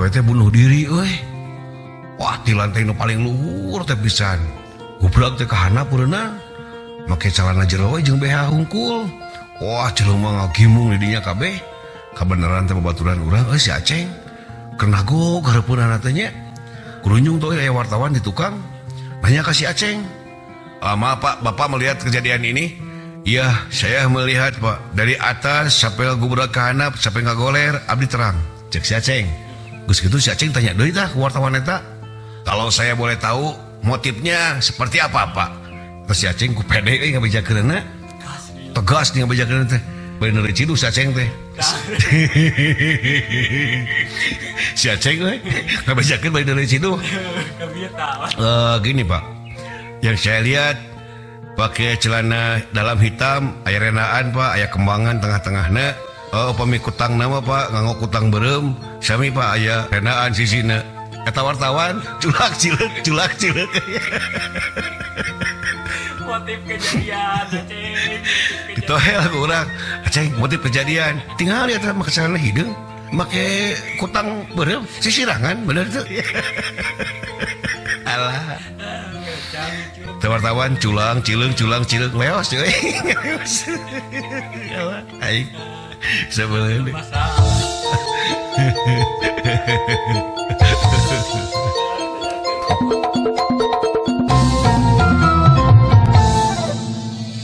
Awewe teh bunuh diri euy. Wah, di lantai nu paling luhur teh pisan. Gubrak teh ka handap meureunna. Make calana jero we jeung BH hungkul. Wah, jelema ngagimung di dinya kabeh. Kabeneran teh babaturan urang euy si Aceng. Keur nagog hareupeunana teh nya. Kurunyung tuh aya wartawan di tukang. Nanya ka si Aceng. Ah, maaf Pak, Bapak melihat kejadian ini? Iya, saya melihat Pak. Dari atas sampai gubrak ke handap, sampai ngagoler, abdi terang. Cek si Aceng. Geus kitu si Aceng tanya deui tah ke wartawan eta. Kalau saya boleh tahu motifnya seperti apa, Pak? Terus si Aceng ku pede euy ngabejakeunna. Tegas nih ngabejakeunna teh. Bener ciduh si Aceng teh. Si Aceng euy ngabejakeun bari deui ciduh. Gini Pak. Yang saya lihat pakai celana dalam hitam, aya renaan Pak, aya kembangan tengah-tengahna. Oh, upami kutang nama Pak, nganggo kutang beureum, sami Pak aya renaan sisina. Eta wartawan culak cileuk culak cileuk. Motif kejadian, Aceng. Ditohel ku urang. Aceng motif kejadian. Tinggal lihat make celana hideung, make kutang beureum, sisirangan bener tuh. Alah. Teu wartawan culang cileung culang cileung leos euy. Alah, aing sebelum. Masalah.